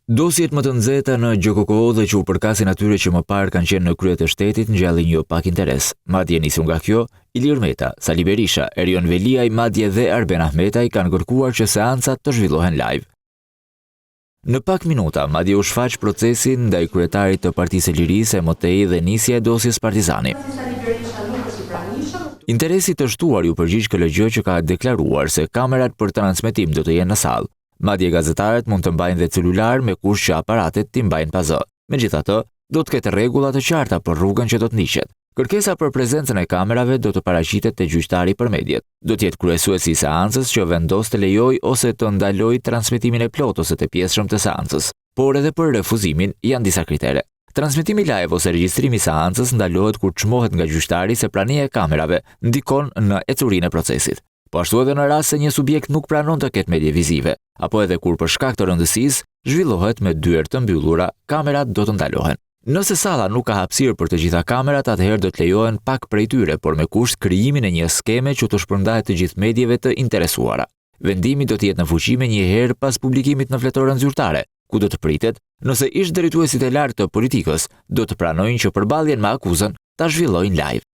Dosjet më të nxehta në GJKKO dhe që u përkasin atyre që më parë kanë qenë në krye të shtetit ngjallin jo pak interes. Madje nisur nga kjo, Ilir Meta, Sali Berisha, Erion Veliaj, madje dhe Arben Ahmetaj kanë kërkuar që seancat të zhvillohen live. Në pak minuta, madje u shfaq procesi ndaj kryetarit të Partisë së Lirisë e më tej dhe nisja e dosjes Partizani. Interesit të shtuar iu përgjigj KLGJ që ka deklaruar se kamerat për transmetim do të jenë në sallë. Madje gazetarët mund të mbajnë dhe celular me kusht që aparatet t'i mbajnë pa zë. Megjithatë, do të ketë rregulla të qarta për rrugën që do të ndiqet. Kërkesa për prezencën e kamerave do të paraqitet te gjyqtari për mediet. Do të jetë kryesuesi i seancës që vendos të lejojë ose të ndalojë transmetimin e plotë ose të pjesshëm të seancës. Por edhe për refuzimin janë disa kritere. Transmetimi live ose regjistrimi i seancës ndalohet kur çmohet nga gjyqtari se prania e kamerave ndikon në ecurinë e procesit. Po ashtu edhe në rast se një subjekt nuk pranon të ketë medie vizive, apo edhe kur për shkak të rëndësisë zhvillohet me dyer të mbyllura, kamerat do të ndalohen. Nëse salla nuk ka hapësirë për të gjitha kamerat, atëherë do të lejohen pak prej tyre, por me kusht krijimin e një skeme që t'u shpërndahet të gjithë medieve të interesuara. Vendimi do të jetë në fuqi menjëherë pas publikimit në fletoren zyrtare, ku do të pritet nëse ish-drejtuesit e lartë të politikës do të pranojnë që përballjen me akuzën ta zhvillojnë live.